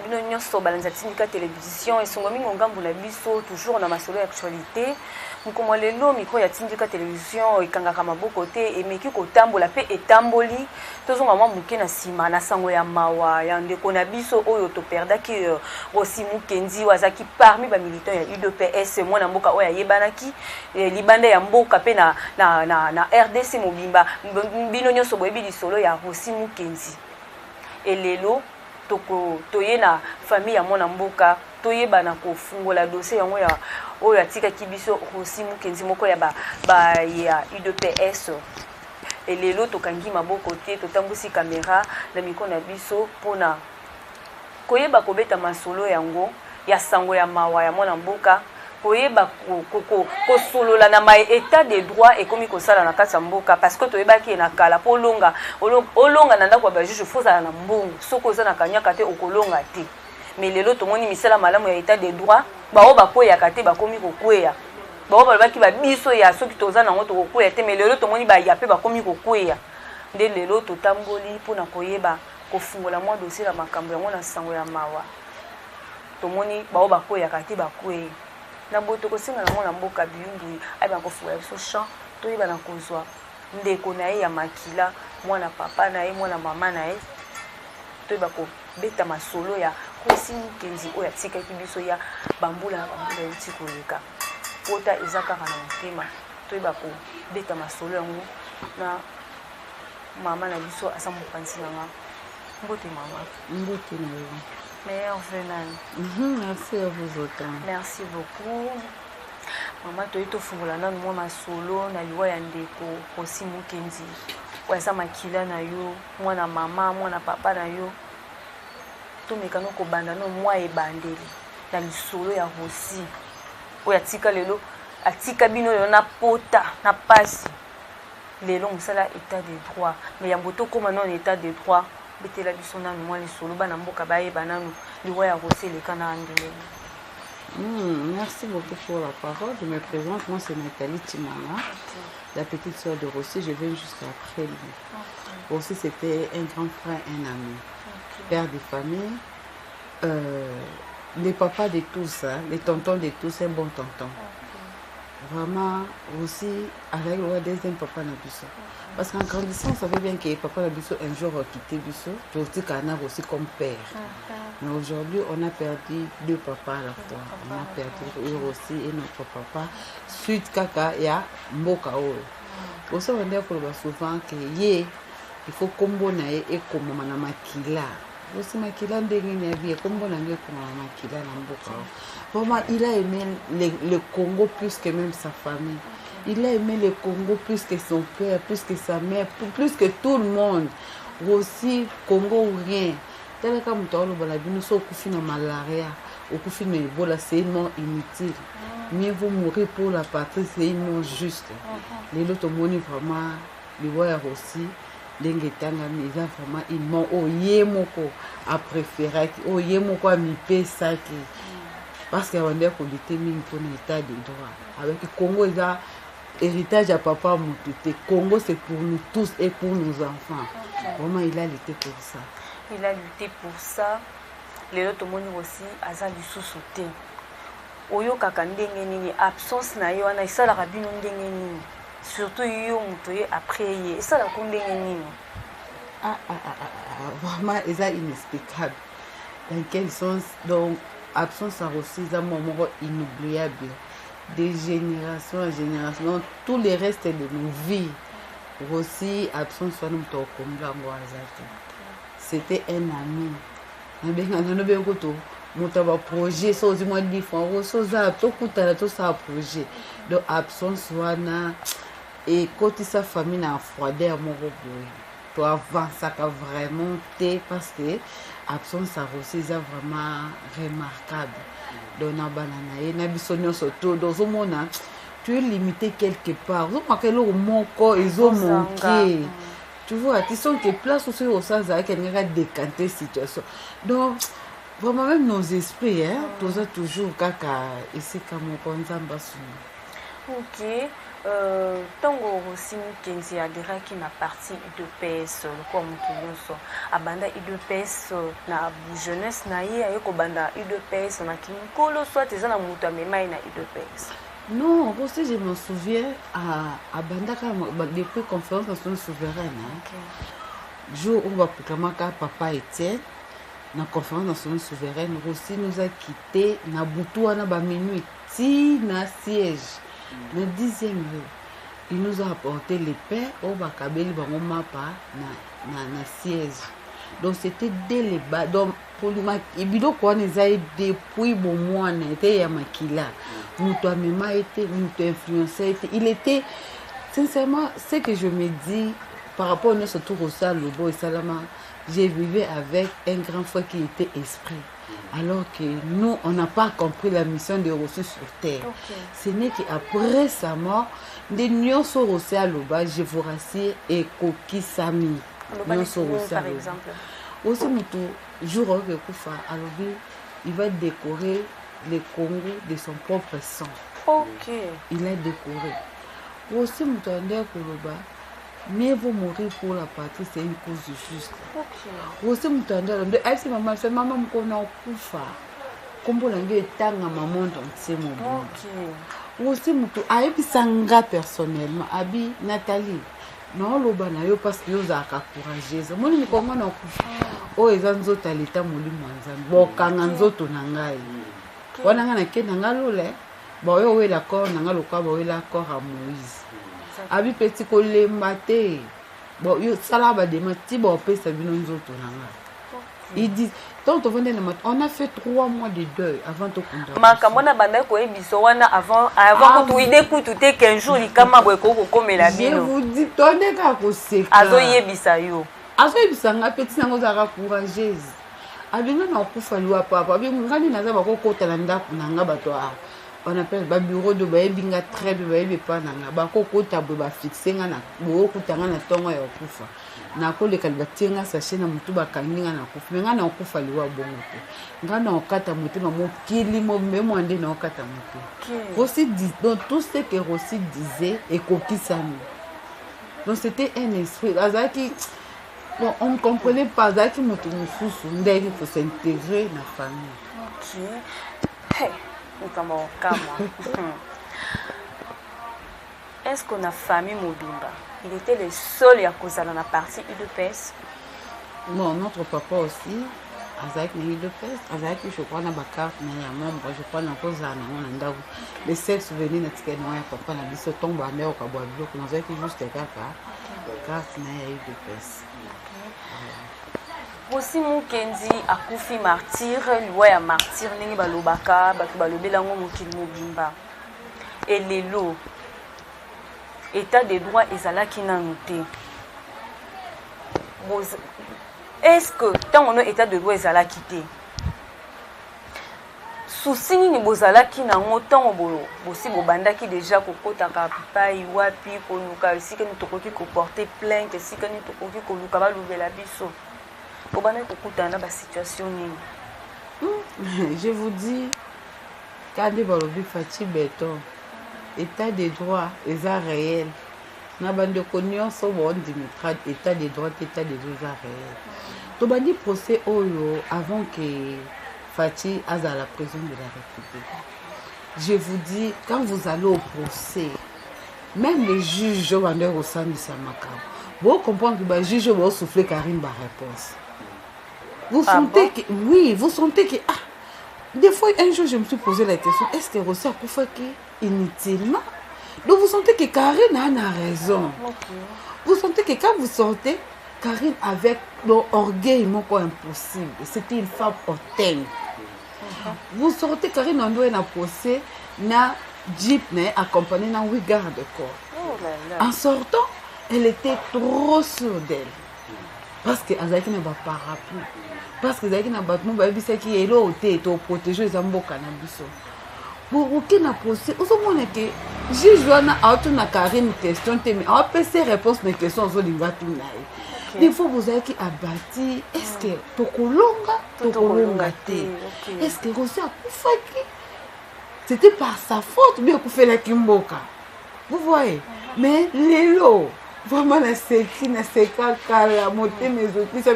bino nyonso balandi ya Tindika Télévision. Esongo mingi ngambo na biso, toujours na masolo ya actualité. Mokolo lelo, micro ya Tindika Télévision ekangaka maboko te, emeki kotambola mpe etamboli. Tozonga mwa moke na nsima na sango ya mawa ya ndeko na biso oyo toperdaki, Rossy Mukendi, oyo azalaki parmi bamilitant ya UDPS, mwana mboka oyo ayebanaki libanda ya mboka mpe na RDC mobimba. Bino nyonso boyebi lisolo ya Rossy Mukendi. Elelo toye na famille ya mwana mboka, toyeba na kofungola dossier yango ya oyo atikaki biso, Rossy Mukendi, moko ya ba ya UDPS. Elelo tokangi maboko te, totambwisi caméra na micro na biso mpona koyeba kobeta masolo yango ya sango ya mawa ya mwana mboka, koyeba kosolola na ma état de droit ekomi kosala na kati ya mboka, parce que toyebaki ye na kala, mpo olonga, olonga na ndako ya bajuge, faut ozala na mbongo. Soki oza na kanyaka te, okolonga te. Mais lelo tomoni misala malamu ya état de droit. Bao bakweyaka te bakomi kokweya, bao balobaki babiso ya soki toza nango tokokweya te, mais lelo tomoni baya mpe bakomi kokweya. Nde lelo totamboli mpona koyeba kofungola mwa dossier na makambo yango na sango ya mawa. Tomoni bao bakweyaka te bakwei na boye. Tokosenga na mwana mboka Biyumbu ayeba kofungola biso champ, toyeba na kozwa ndeko na ye ya makila, mwana papa na ye, mwana mama na ye, toyeba kobeta masolo ya Rossy Mukendi oyo atikaki biso ya bambula na bambula euti koleka. Pota eza kaka na motema. Toyeba kobeta masolo yango na mama na biso, aza mopanzi na nga. Mbote, mama. Mbote na yo. Meilleur vœu nani. Merci à vous autant. Merci beaucoup, mama. Toyi tofungola nanu mwa masolo na liwa ya ndeko Rossy Mukendi, oyo aza makila na yo, mwana mama, mwana papa na yo. Tomeka no kobanda no mwa ebandeli na lisolo ya Rossy oyo atika lelo, atika bino lelo na pota na pasi. Lelo mosala état de droit, mais yambo tokóma nano état de droit, betela biso nanu mwa lisolo, bana mboka bayeba nanu liwa ya Rossy eleka na ndenge. Merci beaucoup pour la parole. Je me présente, moi c'est Nathalie Timana, la petite soeur de Rossy. Je viens juste après lui. Rossy, c'était un grand frère, un ami, père de famille, le papa de tous, hein, le tonton de tous, un bon tonton. Vraiment, aussi, avec le deuxième papa na biso. Parce qu'en grandissant, on savait bien que papa na biso un jour a quitté biso, totikala na aussi comme père. Mais aujourd'hui, on a perdu deux papas à la fois. On a perdu eux aussi et notre papa. Suite kaka ya mboka oyo. Oso bande koloba souvent que ye il faut kombo na ye ekomama na makila. Osi makila ndenge nini abi kombo na ye ekomama na makila na mboka oyo. Vraiment, il a aimé le Congo plus que même sa famille. Il a aimé le Congo plus que son père, plus que sa mère, plus que tout le monde. Aussi, Congo ou rien. Talaka moto aoloba na bino, so okufi na malaria, okufi na Ebola, c'est une mort inutile. Mieux vaut mourir pour la patrie, c'est une mort juste. Lelo tomoni vraiment liwa ya Rossy ndenge etangami, eza vraiment une mort oyo ye moko apréféraki, oyo ye moko amipesaki, parce que abandi kolutter mingi mpona état de droit. Avec Congo eza héritage ya papa motu te. Congo, c'est pour nous tous et pour nos enfants. Vraiment, il a lutté pour ça. Il a lutté pour ça. Lelo tomoni aussi aza lisusu te. Oyokaka ndenge nini absence na ye wana? Esalaka bino ndenge nini, surtout yo moto ye après ye? Esalaka ndenge nini? Ah, ah, ah, ah, vraiment eza inexplicable. Dans quel sens? Donc absence ya Rossy eza mwa moko inoubliable de génération en génération, donc tout le reste de nos vies. Rossy, absence wana, moto akokombla yango aza te. C'était un ami, nabengana nobengi kutu moto ya baprojet. So ozwi mwa 10 francs, Rossy oza, tokutana, tosala projet. Donc absence wana ekotisa famille na froideur moko boye, toavansaka vraiment te, parce que absence ya Rossy eza vraiment remarquable. Donc na bana na ye, na biso nyonso to, donc ozomona tu es limité quelque part, ozomaka eloko moko ezomanke. Tu vois, tu sens que place oyo soki osala azalaki, alingaka décanter situation. Donc vraiment, même nos esprits, hein, toza toujours kaka esika moko. Nzambe asunga. Ok, ntango Rossy Mukendi adhéraki na parti UDPS, lokola moto nyonso abanda UDPS na jeunesse na ye, aye kobanda UDPS na kimokolo, soit eza na moto amema ye na UDPS? Non, Rossy, je me souviens, à Bandaka, depuis Conférence nationale souveraine, hein, jour où baproclamaka papa Etienne na Conférence nationale souveraine, Rossy nous a quitté na butu wana, baminuit, ti na siège, na 10e rue. Il nous a apporté les pains oyo bakabeli bango mapa na siège. Donc c'était dès le bas. Donc biloko wana eza ye depuis bomwana, ete ya makila. Moto amema ye te, moto influence ye te. Il était sincèrement, ce que je me dis par rapport nyonso tout kosala lobo esalama, j'ai vécu avec un grand frère qui était esprit, alors que nous, on n'a pas compris la mission de Rossy sur terre. Ce n'est qu'après sa mort nde nyonso Rossy aloba, je vous rassure, ekokisami. Nyonso Rossy par exemple? Rossy, moto jour oyo ekufa, alobi il va décorer le Congo de son propre sang. Il a décoré. Rossy, moto ande koloba mieux vaut mourir pour la patrie, c'est une cause juste. Rossy, moto ande alobi, ayebisi mama biso: mama, mokolo na okufa, nkombo na ngai etangama monde entier mobimba. Rossy, moto ayebisa nga personnellement, abi: Nathalie, naoloba na yo parce que yo ozalaka courageuse. Omoni, mikongo na okufa, oyo eza nzoto ya leta, molimo ya Nzambe, bokanga nzoto na ngai wana, ngai nake na ngai lola, baoyo owela corps na ngai lokola baowela corps ya Moïse. Abi mpe ti kolemba te, bon, yo sala badema ti baopesa bino nzoto na ngai. Ils disent, tant tovandi na on a fait 3 mois de deuil avant tokunda. Makambo wana bandaki koyebisa wana avant kutu ide kutu te qu'un jour likama boye ekoki kokomela Je bino. vous dis, tonde kaka koseka. Azoyebisa yo? Azoyebisa nga mpe ntina yango ozalaka courageuse. Abinga na okufa liwa papa, abi nga nde naza bakokota na ndako na nga, bato a on appelle babureau de, bayebi nga très bien, bayebi epa na nga, bakokota boye, bafixe nga na boyokuta nga na ntongo ya okufa, nakoleka, batie nga sachet na motu, bakangi nga na kufa. Me nga na okufa liwa bongo te, nga na okata motema, mokili mobimba nde na okata motema. Rossy dit, donc tout ce que Rossy disait ekokisami. Donc c'était un esprit azalaki, bon, on ne comprenait pas, azalaki moto mosusu ndenge kos'intégrer na famille. Ok. Hey, likambo kamwa. Est-ce qu'on a famille mobimba, il était le seul ya kozala na parti UDPS? Bon, notre papa aussi azalaki na UDPS, azalaki, je crois, na bacarte na ya membre, je crois, nakozala nango na ndako. Le seul souvenir natikali nango ya papa na biso, ntongo banda kokabwa biloko, nazalaki juste kaka carte na ya UDPS. Rossy Mukendi akufi martyr, liwa ya martyr ndenge balobaka, bato balobela yango mokili mobimba. Elelo état de droit ezalaki nanu te. Est ce que ntango no état de droit ezalaki te, souci nini bozalaki nango ntango bosi bobandaki déjà kokotaka bipai wapi, koluka esika nini tokoki koporter plainte, esika nini tokoki koluka balobela biso? Bobandaki kokutana na basituation nini? Je vous dis, kandi balobi Fatshi béton, état de droit eza réel. Na bandeko nyonso bondimi état de droit te, état de droit eza réel. Tobandi procès oyo avant que Fatshi azala président de la République. Je vous dis, quand vous allez au procès, même les juges oyo bandeki kosambisa makambo, bocomprendre que bajuge oyo baosouffle Karine baréponse. Vous Ah sentez bon? que oui, vous sentez que, ah, des fois, un jour, je me suis posé la question: est ce que Rossy akufaki inutilement? Donc vous sentez que Karine a na raison. Vous sentez que quand vous sortez, Karine avec l'orgueil moko impossible, c'était une femme hautaine. Vous sortez Karine ando na procès na jeep na ye, accompagné na huit garde corps. Oh là là. En sortant, elle était trop sûre d'elle, parce que azalaki na baparapluie, parce que ezalaki na bato mo bayebisaki ye eloko te, toprotege, eza mboka na biso. Bokoki na procès, ozomona ke juge wana aotuna Karine question te, mais aopesa réponse na question azolinga tuna ye. Des fois bozalaki abati: est ce que tokolonga, tokolonga te? Est ce que Rossy akufaki, c'était par sa faute, bien akufelaki mboka? Vous voyez? Mais lelo vraiment naseki, naseka kala, motema ezokisa.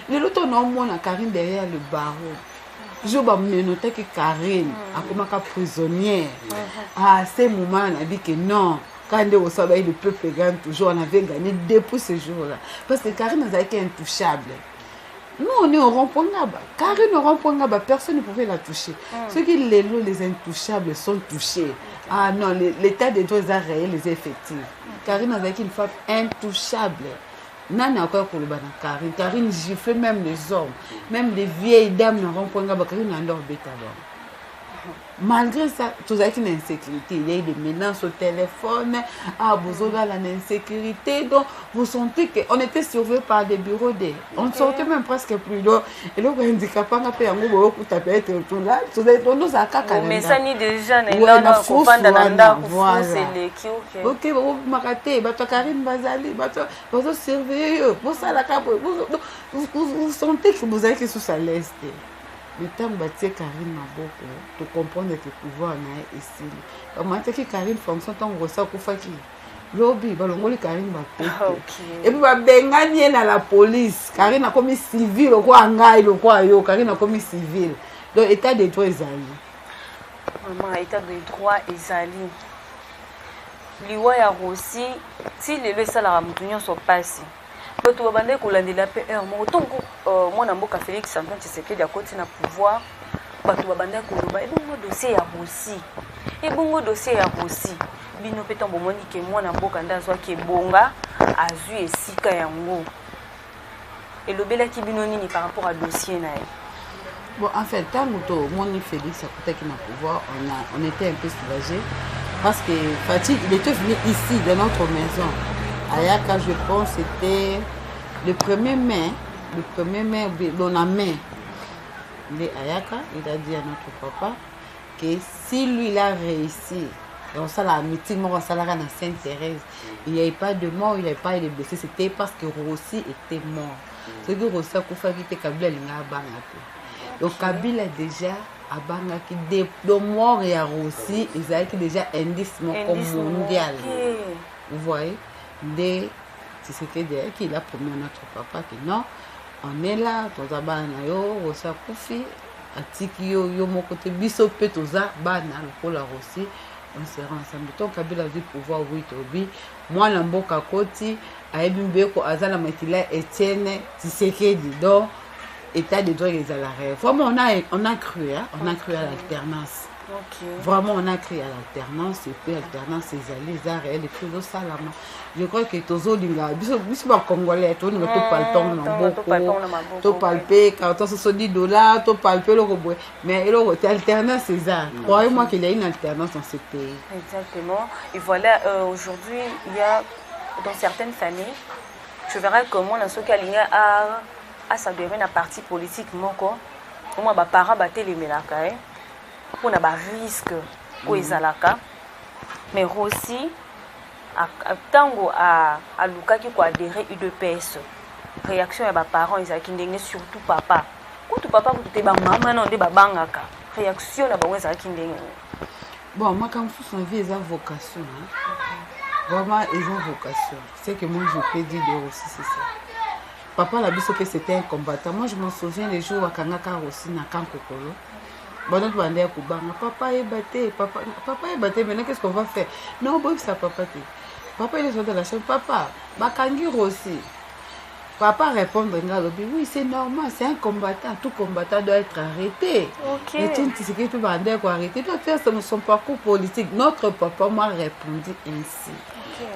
Lelo to naomona Karine derrière le barreau. Jour bamenotaki Karine, akomaka prisonnière. À ce moment, on a dit que non, quand on le peuple gagne toujours, on avait gagné depuis ce jour-là, parce que Karine azalaki intouchable. Nous, on est au rond-point Ngaba. Karine au rond-point Ngaba, personne ne pouvait la toucher. Ceux qui, les les intouchables sont touchés. Ah non, l'état des droits est réel, les effectifs. Karine azalaki une femme intouchable. Nani akoya koloba na Karine? Karine gifle même les hommes, même les vieilles dames na rond-point Ngaba. Karine ando obeta bango. Malgré ça, tozalaki na insécurité. Il y a eu des menaces au téléphone. Ah, bozolala na insécurité. Donc vous sentez que on était surveillé par des bureaux de on ne sortait même presque plus. Donc eloko handicapanga mpe yango boyokuta peut-être tola tozala kaka. Omesani déjà na kofanda na ndako, eleki. Ok, bobimaka te, bato ya Karine bazali, bato bazosurveille yo, bosalaka boye. Vous sentez que bozalaki susu à l'aise te. Mais ntango batie Karine maboko, tocomprendre ke pouvoir na ye esili. Bamatiaki Karine fonction ntango Rosi akufaki. Lobi balongoli Karine bapete et puis babengani ye na la police. Karine akomi civile lokola ngai, lokola yo. Karine akomi civile. Donc état de droit ezali. Mama, état de droit ezali. Liwa ya Rosi ti lelo esalaka motu nyonso mpasi. Bato babandaki kolandela mpe heure moko ntongo mwana mboka Félix Antoine Tshisekedi akoti na pouvoir, bato babandaki koloba: ebongo dossier ya Rosi, ebongo dossier ya Rosi? Bino mpe ntango bomoni ke mwana mboka nde azwaki ebonga, azwi esika yango, elobelaki bino nini par rapport à dossier na ye? Bon, en fait, ntango tomoni Félix akutaki na pouvoir, on était un peu soulagé parce que Fatshi, il était venu ici, dans notre maison. Ayaka, je pense, c'était le 1er mai, le 1er mai, dans la mai. Il est ayaka, il a dit à notre papa que si lui, il a réussi, et on la meeting, moi, on na Sainte-Thérèse, il n'y avait pas de mort, il n'y avait pas de blessés, c'était parce que Rossi était mort. Soki Rossi akufaki te, Kabila alinga abanga te. Donc Kabila déjà abangaki de mort ya Rossi, ezalaki déjà indice moko mondial. Vous voyez, nde Tshisekedi ayaki, il a promis à notre papa que non, on est là, toza bana na yo. Rossi akufi, atiki yo yo moko te, biso mpe toza bana lokola Rossi, on sera ensemble. Donc Kabila azwi pouvoir, oui, tobi mwana mboka akoti, ayebi mbeko, aza na makila Etienne Tshisekedi. Donc état de droit ezala réel. Vraiment, on a cru, hein? On a cru à l'alternance. Vraiment, on a cru à l'alternance et puis alternance ezali, eza réel et puis ezosalama. Je crois que tozolinga biso, biso bacongolais, tolinga topalpe na maboko, topalpe carton soso 10 $, topalpe eloko boye, mais eloko te. Alternance eza. Croyez-moi qu'il y a une alternance dans ce pays. Exactement. Et voilà, aujourd'hui, il y a dans certaines familles, tu verras que mwana soki alingi as'adhérer na parti politique moko, omwa baparent batelemelaka ye mpona barisque oyo ezalaka. Mais Rosi, ntango alukaki koadhérer UDPS, réaction ya baparent ezalaki ndenge? Surtout papa, kutu papa kutu te, bamama nao nde babangaka. Réaction na bango ezalaki ndenge? Bon, makambo mosusu na vie eza vocation, hein? Vraiment, eza vocation. C'est que moi, je peux dire de aussi, c'est ça. Papa na biso mpe, c'était un combattant. Moi, je m'en souviens, les jours bakangaka aussi na Kankokolo, bana to banda ya kobanga: papa yeba te, papa, papa yeba te, maintenant qu'est-ce qu'on va faire? Non, boyebisa papa te. Papa, il est sorti de la chambre: papa, bakangi Rosi. Papa répondre nga, alobi: oui, c'est normal, c'est un combattant, tout combattant doit être arrêté. Etienne Tshisekedi mpe banda koarrêter, doit faire son parcours politique. Notre papa m'a répondu ainsi.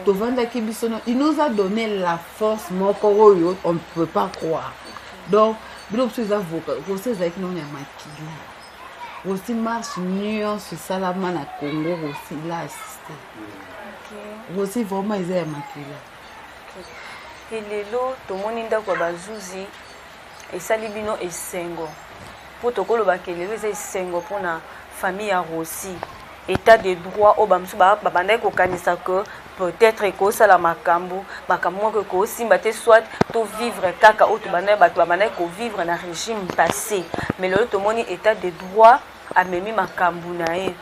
Tovandaki biso, il nous a donné la force moko oyo on ne peut pas croire. Donc biloko biso eza voka. Rosi ezalaki nano ya makila. Rosi, marche nyonso esalama na Congo, Rosi, il a assisté. Rosi vraiment eza ya makila. Lelo tomoni ndako ya bazuzi esali bino esengo, mpo tokolobaka lelo eza esengo mpona famille ya Rosi. État de droit oyo bamosusu babandaki kokanisa ke peut-être ekosala makambo, makambo moko ekosimba te, soit tovivre kaka oyo tobandaki, bato babandaki kovivre na régime passé. Mais lelo tomoni état de droit amemi makambo na ye.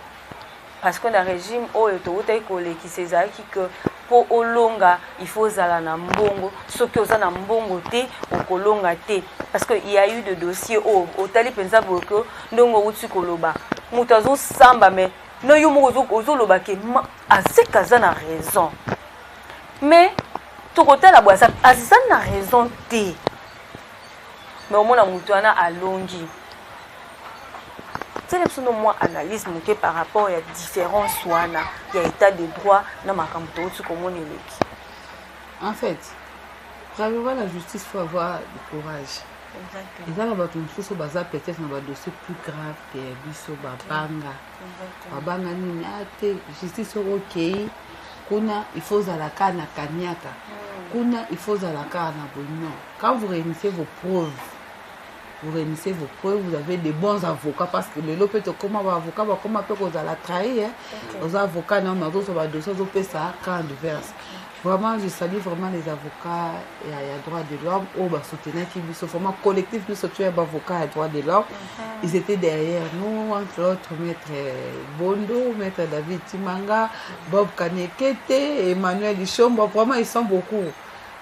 Parce que na régime oyo towutaki kolekisa, ezalaki que mpo olonga, il faut ozala na mbongo. Soki oza na mbongo te, okolonga te. Parce que il y a eu de dossier oyo otali mpenza boye ke ndenge outi koloba, moto azosamba, mais no yo moko ozoloba ke azeka aza na raison, mais tokotala boye, aza na raison te, mais omona moto wana alongi. Tiela biso no mwa analyse moke par rapport ya différence wana ya état de droit na makambo touti komona eleki. En fait, pour avoir la justice, faut avoir du courage. Eza na bato mosusu baza peut-être na badossier plus grave ke ya biso, babanga. Babanga nini? A te, justice soko okei kuna, il faut ozala kaka na kaniaka kuna, il faut ozala kaka na boye. Non, quand vous réunissez vos preuves, vous réunissez vos preuves, vous avez de bons avocats, parce que lelo mpe tokóma baavocat bakóma mpe kozala trahi. Oza avocat na yo, azozwa badossier, azopesa camp adverse. Vraiment, je salue vraiment les avocats ya droit de l'homme oyo basoutenaki biso, vraiment collectif biso to ya baavocat ya droit de l'homme. Ils étaient derrière nous, entre autres maître Bondo, maître David Timanga, Bob Kanekete, Emmanuel Ishombo. Vraiment, ils sont beaucoup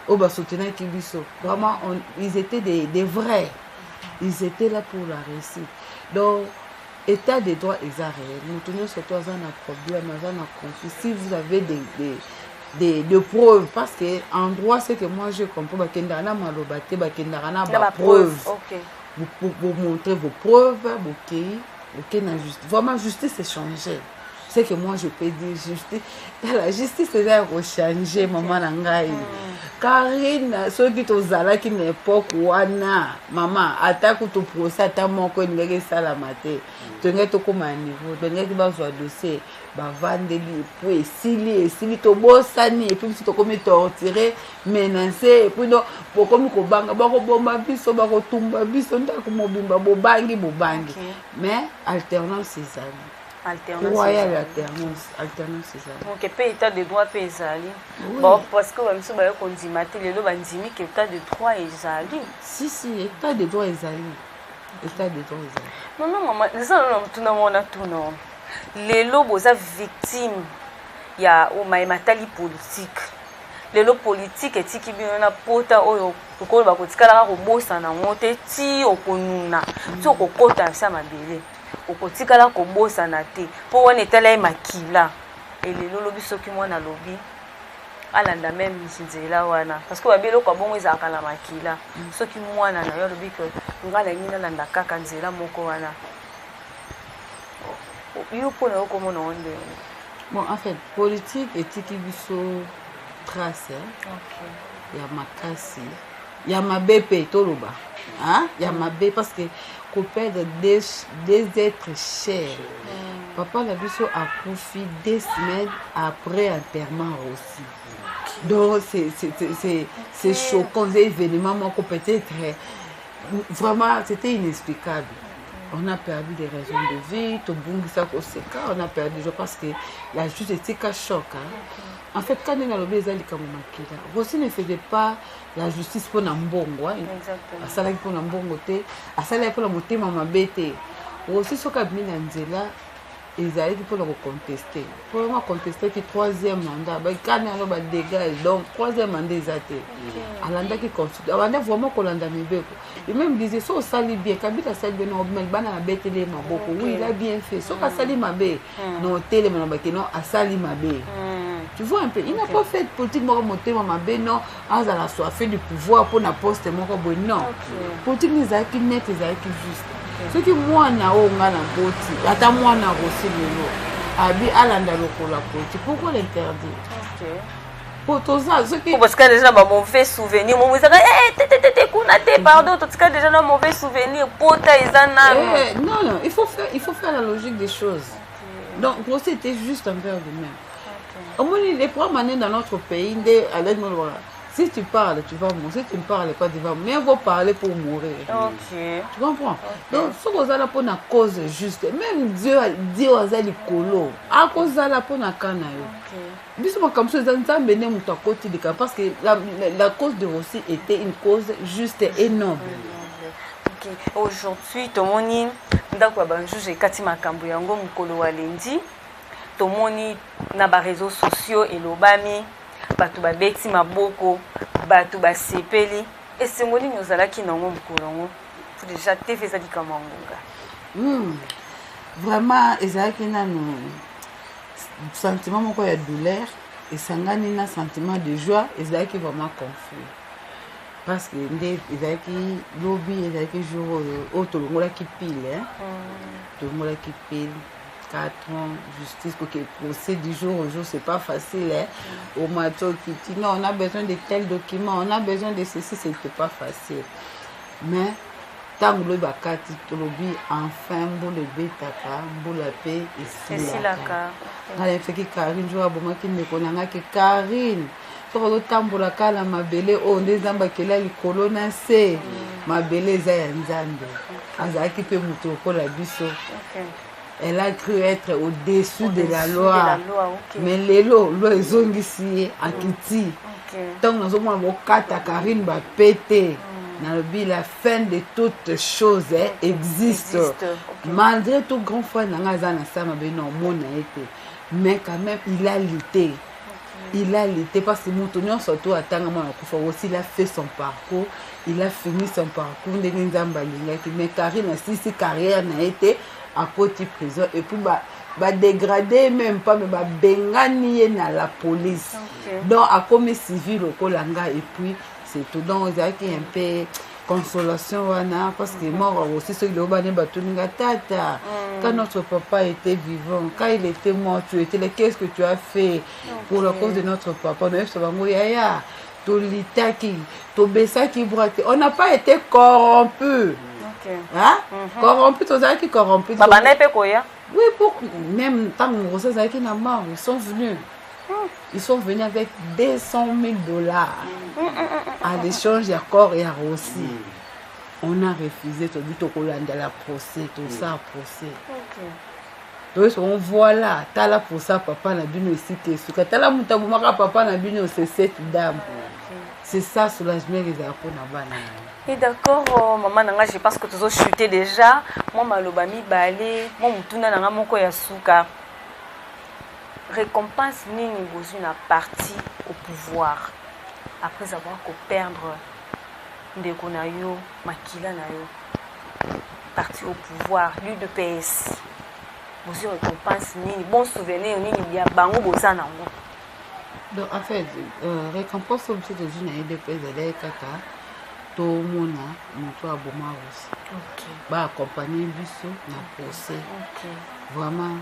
oyo basoutenaki biso. Vraiment, ils étaient des vrais, ils étaient là pour la réussite. Donc état de droit eza réel. Moto nyonso to aza na problème, aza na conflit, si vous avez des preuves, parce que en droit, c'est que moi je comprends, bakendaka na maloba te, bakendaka na bapreuve. Vous montrez vos preuves, bokei, okei na justice. Vraiment, justice echanger, c'est que moi je peux dire, justice, la justice eza ya kochanger. Mama na ngai Karine, soki tozalaki na époque wana, mama, ata kutu procès ata moko elingaki esalama te. Tolingaki tokóma ya niveau, tolingaki bazwa dossier, bavandeli, et puis esili, esili, tobosani, et puis biso tokomi torturé, menacé, et puis donc bokomi kobanga, bakobomba biso, bakotumba biso ndako mobimba, bobangi, bobangi. Mais alternance ezali. Royal, alternance, alternance ezali. Ok, mpe état de droit mpe ezali. Bon, parce que bamiso baye kondima te, lelo bandimi ke état de droit ezali. Si, si, état de droit ezali, état de droit ezali. Non, non, mama, eza nano motuna mona tuna. Lelo boza victime ya mayema tali politique. Lelo politique etiki bino na pota oyo okoloba kotikalaka kobosana yango te, ti okonuna, ti okokota na se ya mabele, okotikala kobosana te, mpo wana etala ye makila. Elelo olobi soki mwana alobi alanda même nzela wana, parce que babi eloko ya bongo ezalaka na makila. Soki mwana na yo alobi ke ngai nalingi nalanda kaka nzela moko wana, yo mpona yo komona ngo ndenge? Bon, en fait, politique etiki biso trace, eh? Ya makasi, ya mabe mpe toloba, hein? Ya mabe, parce que koperdre des êtres chers. Papa na biso akufi 2 semaines après enterrement aussi, donc c'est choquant. C'est événement moko peut-être vraiment, c'était inexplicable. On a perdu des raisons de vie, tobungisa koseka, on a perdu, je pense que la justice etika choc, hein? En fait, quand nalobi eza likambo makila, Rossy ne faisait pas la justice mpona mbongo. Asalaki mpona mbongo te, asalaki mpona motema mabe te. Rossy, soki abimi na nzela, ezalaki mpona kocontester, mpona contestaki troisième mandat. Bakani yango badégage, donc troisième mandat eza te. Alandaki constitution, abanda vraiment kolanda mibeko. Et même disait, so osali bien, Kabila asali bien, obima libanda, na beteli ye maboko, oui, il a bien fait. Soki asali mabe, na otelema na bake, non, asali mabe. Tu vois un peu, il n'a pas fait politique moko motema mabe, non, azala soif du pouvoir mpona poste moko boye, non. Politique ni ezalaki net, ezalaki juste. Soki mwana oyo nga na boti, ata mwana Rossy lelo abi alanda lokolo ya politique, pourquoi l'interdire? Po toza soki Parce que déjà ba mauvais souvenir momo ezaka te te te te kuna te, pardon, totika déjà na mauvais souvenir, pota eza nano. Non, non, il faut faire la logique des choses. Donc Rossy était juste envers lui-même. Omoni, les problèmes dans notre pays nde alaine molobaka: si tu parles, tu vas mourir, si tu ne parles pas, tu vas, mieux vaut parler pour mourir. Tu comprends? Donc soki ozala mpona cause juste, même Dieu, Dieu aza likolo, akozala mpona ka na yo. Biso makambo so eza Nzambe nde moto akoti likambo, parce que la cause de Rossy était une cause juste et noble. Ok. Aujourd'hui tomoni ndako ya bajuge ekati makambo yango mokolo wa lundi. Tomoni na baréseaux sociaux elobami, bato babeti maboko, bato basepeli. Esengo nini ozalaki nango mokolo yango? Déjà TV eza likambo ya ngonga. Vraiment, ezalaki nanu sentiment moko ya douleur esangani na sentiment de joie. Ezalaki vraiment confus parce que nde ezalaki lobi, ezalaki jour oyo oyo tolongolaki pile, tolongolaki pile. 4 ans, justice, ok, procès du jour au jour, c'est pas facile, hein. Au mato qui dit non, on a besoin de tel document, on a besoin de ceci, c'était pas facile. Mais ntango lobi bakati, tolobi enfin mbula ebetaka, mbula mpe esilaka. Ngai nayebisaki Karine jour abomaki ndeko na ngai ke Karine, soki ozotambola kaka na mabele oyo nde Nzambe akela likolo na se, mabele eza ya Nzambe. Azalaki mpe moto lokola biso. Elle a cru être au-dessus de la loi, de la loi, okay. Mais lelo loi ezongisi ye, akiti. Ntango nazomona bokata Karine bapete, nalobi la fin de toute chose existe, existe. Malgré tout, grand frère na ngai aza na sa mabe na omona ye te, mais quand même il a lutté, il a lutté, parce que moto nyonso to atanga mwana kufa aussi, il a fait son parcours, il a fini son parcours ndenge Nzambe alingaki. Mais Karine asilisi carrière na ye te, akoti prison et puis badégrade même pas, mais babengani ye na la police. Donc akomi civil lokola ngai et puis c'est tout. Donc ezalaki un peu consolation wana, parce que mort aussi, soki lelo bane batuninga tata, quand notre papa était vivant, quand il était mort, tu étais là, qu'est-ce que tu as fait pour la cause de notre papa? Noyebisa bango, yaya, tolitaki, tobesaki bras te, on n'a pas été corrompu. Hein? Corrompu, tozalaki corrompu? Babanda mpe koya. Oui, pour même ntango Rosa azalaki na mort, ils sont venus, ils sont venus avec 200 000 $ à l'échange ya corps ya Rossi. On a refusé. Tobi tokolandela procès, tosala procès. Toyesi bango, voilà, tala procès papa na bino esika esuka, tala moto abomaka papa na bino, c'est cette dame. C'est ça, soulagement ezala mpona bana na ye. Et d'accord, oh, maman na nga, je pense que tozo chuter déjà. Moi maloba mibale, moi mutuna na nga moko ya suka. Récompense nini bozwi na parti au pouvoir après avoir ko perdre ndeko na yo, makila na yo? Parti au pouvoir, l'UDPS. Bozwi récompense nini? Bon souvenir nini ya bango boza nango? Donc en fait, récompense oyo biso tozwi na UDPS ezalaki kaka tomona moto aboma Rosi, baaccompagne biso na procès. Vraiment,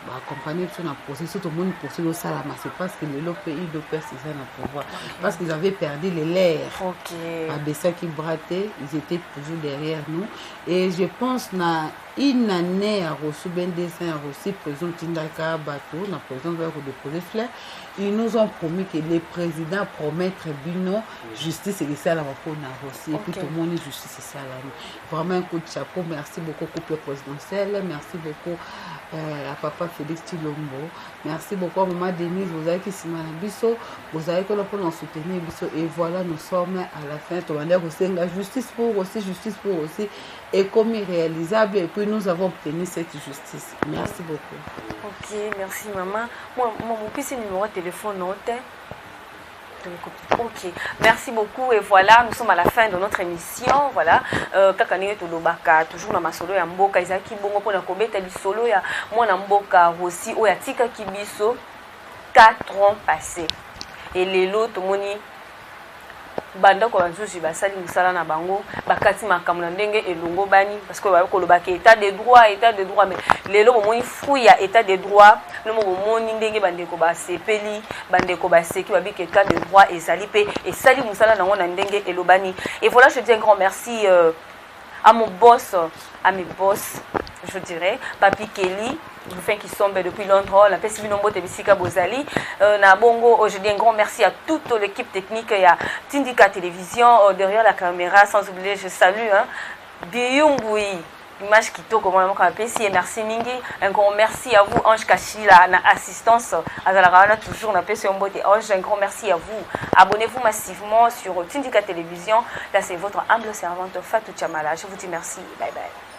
baaccompagne biso na procès. So tomoni procès ezosalama, c'est parce que lelo mpe UDPS eza na pouvoir, parce qu'ils avaient perdu les leurs. Babesaki bras te, ils étaient toujours derrière nous. Et je pense na une année ya Rosi, ben 2 ans ya Rosi, président tindaka bato na président baya kodépose fleur. Ils nous ont promis que le président promettre bino justice esalama mpona Rosi. Et puis tomoni justice esalami. Vraiment, un coup de chapeau. Merci beaucoup, couple présidentiel. Merci beaucoup à papa Félix Tshilombo. Merci beaucoup à maman Denise. Bozalaki nsima na biso, bozalaki wana mpona soutenir biso. Et voilà, nous sommes à la fin. Tobandaki kosenga justice pour aussi, justice pour aussi, ekomi réalisable et puis nous avons obtenu cette justice. Merci beaucoup. Ok, merci maman. Moi, mon petit numéro de téléphone, note. Ok, merci beaucoup. Et voilà, nous sommes à la fin de notre émission. Voilà, kaka ndenge tolobaka toujours na masolo ya mboka, ezalaki bongo mpona kobeta lisolo ya mwana mboka Rosi oyo atikaki biso 4 ans passé. Et lelo tomoni bandako bazuzi basali mosala na bango, bakati makambo na ndenge elongo bani, parce que bayoki kolobaka état de droit, état de droit, mais lelo bomoni fruit ya état de droit. Lomo bomoni ndenge bandeko basepeli, bandeko baseki, babiki état de droit ezali mpe esali mosala nango na ndenge elobani. Et voilà, je dis un grand merci à mon boss, à mes boss, je dirais, Papi Kelly, Rufin qui sombre depuis Londres, la pesi bino mbote bisika bozali. Na bongo, je dis un grand merci à toute l'équipe technique ya Tindika Télévision, derrière la caméra, sans oublier, je salue, hein, Biyumboui, image kitoko mwana moko apesi ye, merci mingi. Un grand merci à vous, Ange Kashila na assistance, azalaka wana toujours, napesi yo mbote Ange. Un grand merci à vous. Abonnez-vous massivement sur Tindika Télévision. Là, c'est votre humble servante Fatou Chamala. Je vous dis merci, bye bye.